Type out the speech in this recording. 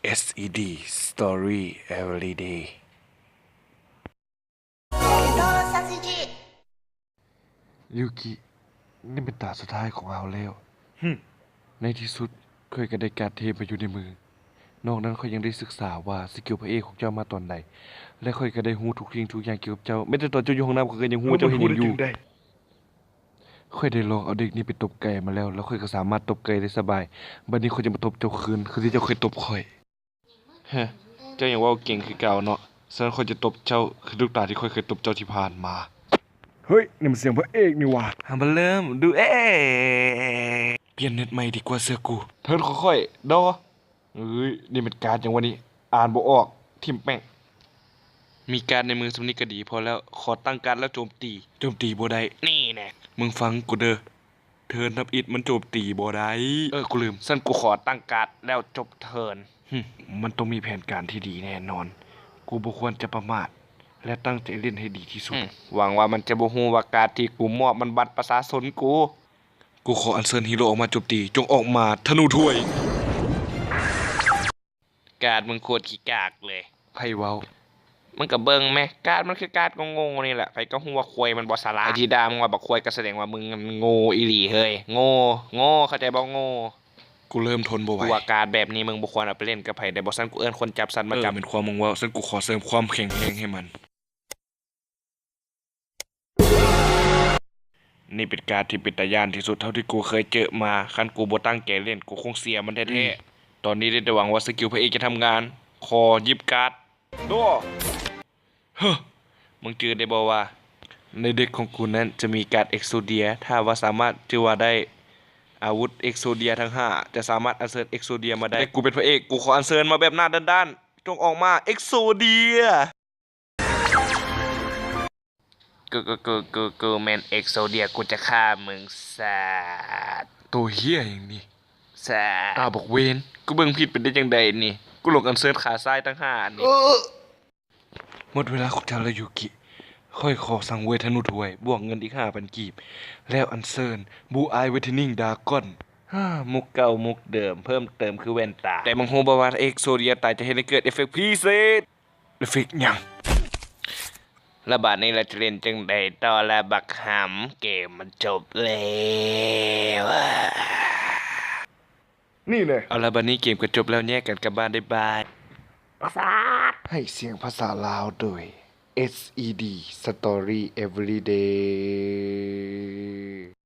ເອັສ ອີ ດີ Story Everyday ຢູກິ ນີ້ເປັນຕາສຸດທ້າຍຂອງເຮົາແລ້ວ. ໃນທີ່ສຸດ ຂ້ອຍກໍໄດ້ກາດເທມາຢູ່ໃນມື. ນອກນັ້ນ ຂ້ອຍຍັງໄດ້ສຶກສາວ່າສະກິວພະເອກຂອງເຈົ້າມາຕອນໃດ ແລະ ຂ້ອຍກໍໄດ້ຮູ້ທຸກສິ່ງທຸກຢ່າງກ່ຽວກັບເຈົ້າ. ແມ້ແຕ່ຕອນເຈົ້າຢູ່ຫ້ອງນ້ຳ ຂ້ອຍກໍຍັງຮູ້ວ່າເຈົ້າເຮັດຫຍັງຢູ່. ຂ້ອຍໄດ້ລອງເອົາເດັກນີ້ໄປຕົບໄກ່ມາແລ້ວ ແລ້ວຂ້ອຍກໍສາມາດຕົບໄກ່ໄດ້ສະບາຍ. ບັດນີ້ຂ້ອຍຈະມາຕົບເຈົ້າຄືນ ຄືທີ່ເຈົ້າເຄີຍຕົບຂ້ອຍ. ຮະ ເຈົ້າຍັງເວົ້າເກັ່ງຄືເກົ່າເນາະ. ສະນັ້ນຂ້ອຍຈະຕົບເຈົ້າຄືລູກຕາທີ່ຂ້ອຍເຄີຍຕົບເຈົ້າທີ່ຜ່ານມາ. ເຮີ້ຍ ນີ້ມັນສຽງພະເອກນີ້ຫວ່າ. ເຮົາມາເລີ່ມດູເອ ປ່ຽນເນັດໃໝ່ດີກວ່າ ເຊື່ອກູ. ເທີນຂອງຂ້ອຍ ດໍ. ເອີຍ ນີ້ແມ່ນກາດຫຍັງວະນີ້ ອ່ານບໍ່ອອກ. ຖິ້ມແປ້ງ. ມີກາດໃນມືສ່ຳນີ້ກໍດີພໍແລ້ວ. ຂໍຕັ້ງກາດແລ້ວໂຈມຕີ. ໂຈມຕີບໍ່ໄດ້. ນີ້ແນ່ ມຶງຟັງກູເດີ້. ເທີນທຳອິດມັນໂຈມຕີບໍ່ໄດ້. ເອີ ກູລືມ. ຊັ້ນກູຂໍຕັ້ງກາດແລ້ວຈົບເທີນ. ຫຶ ມັນຕ້ອງມີແຜນການທີ່ດີແນ່ນອນ. ກູບໍ່ຄວນຈະປະໝາດ ແລະ ຕັ້ງໃຈຫຼິ້ນໃຫ້ດີທີ່ສຸດ. ຫວັງວ່າມັນຈະບໍ່ຮູ້ວ່າກາດທີ່ກູມອບມັນບັດປະຊາຊົນກູ. ກູຂໍອັນເຊີນຮີໂຣອອກມາໂຈມຕີ. ຈົ່ງອອກມາ ທະນູຖ້ວຍ. ກາດມຶງໂຄດຂີ້ກາກເລີຍ. ໃຜເວົ້າ? ມຶງກໍເບິ່ງແມະ ກາດມັນຄືກາດໂງ່ໆນີ້ແຫຼະ. ໃຜກໍຮູ້ວ່າຄວາຍມັນບໍ່ສະຫຼາດ. ໃຜທີ່ດ່າມຶງວ່າບັກຄວາຍກໍສະແດງວ່າມຶງໂງ່ອີ່ຫຼີເຮີ້ຍ. ໂງ່ ໂງ່ ເຂົ້າໃຈບໍ່? ໂງ່. ກູເລີ່ມທົນບໍ່ໄຫວ. ກູວ່າກາດແບບນີ້ມຶງບໍ່ຄວນເອົາໄປເລ່ນກັບໃຜເດ້ ບໍ່ຊັ້ນກູເອີ້ນຄົນຈັບສັດມາຈັບ. ເອີ ແມ່ນຄວາມມຶງເວົ້າ. ຊັ້ນກູຂໍເສີມຄວາມແຂງແຮງໃຫ້ມັນ. ນີ້ເປັນກາດທີ່ເປັນຕາຢ້ານທີ່ສຸດເທົ່າທີ່ກູເຄີຍເຈີມາ. ຄັນກູບໍ່ຕັ້ງໃຈຫຼິ້ນ ກູຄົງເສຍມັນແທ້ໆ. ຕອນນີ້ໄດ້ແຕ່ຫວັງວ່າສະກິວພະເອກຈະທຳງານ. ຂໍຫຍິບກາດ. ໂດ. ເຮີ້ ມຶງຈື່ໄດ້ບໍ່ວ່າ ໃນເດັກຂອງກູນັ້ນຈະມີກາດເອັກໂຊເດຍ. ຖ້າວ່າສາມາດຈື່ວ່າໄດ້ ອາວຸດເອັກໂຊເດຍທັງຫ້າຈະສາມາດອັນເຊີນເອັກໂຊເດຍມາໄດ້. ແຕ່ກູເປັນພະເອກ ກູຂໍອັນເຊີນມາແບບໜ້າດ້ານໆ. ຈົ່ງອອກມາ ເອັກໂຊເດຍ. ກູ ກູ ກູ ກູ ກູແມ່ນເອັກໂຊເດຍ ກູຈະຂ້າມຶງຊາດ. ໂຕເຫ້ຍຫຍັງນີ້? ຊາດ. ອ້າວ ບັກເວນ ກູເບິ່ງຜິດໄປໄດ້ຈັ່ງໃດນີ້? ກູຫຼົງອັນເຊີນຂາຊ້າຍຕ່າງຫາກນີ້. ເອີ ໝົດເວລາຂອງເຈົ້າແລ້ວ ຢູກິ. ຂ້ອຍຂໍສັງເວຍທະນູຖ້ວຍ ບວກເງິນອີກຫ້າພັນກີບ ແລ້ວອັນເຊີນບູອາຍເວເທນນິງດາກອນ. ຮາ ມຸກເກົ່າມຸກເດີມ ເພີ່ມເຕີມຄືແວ່ນຕາ. ແຕ່ມຶງຮູ້ບໍ່ວ່າເອັກໂຊເດຍຕາຍຈະເຮັດໃຫ້ເກີດເອເຟັກພິເສດ? ເອເຟັກຫຍັງ? ລະບາດນີ້ລະຈະຫຼິ້ນຈັ່ງໃດຕໍ່ລະບັກຫຳ? ເກມມັນຈົບແລ້ວ. ນີ້ແນ່. ເອົາລະ ບາດນີ້ເກມກໍຈົບແລ້ວ ແຍກກັນກັບບ້ານໄດ້ບາຍ. ປະສາດ. ໃຫ້ສຽງພາສາລາວໂດຍ ເອັສ ອີ ດີ Story Everyday.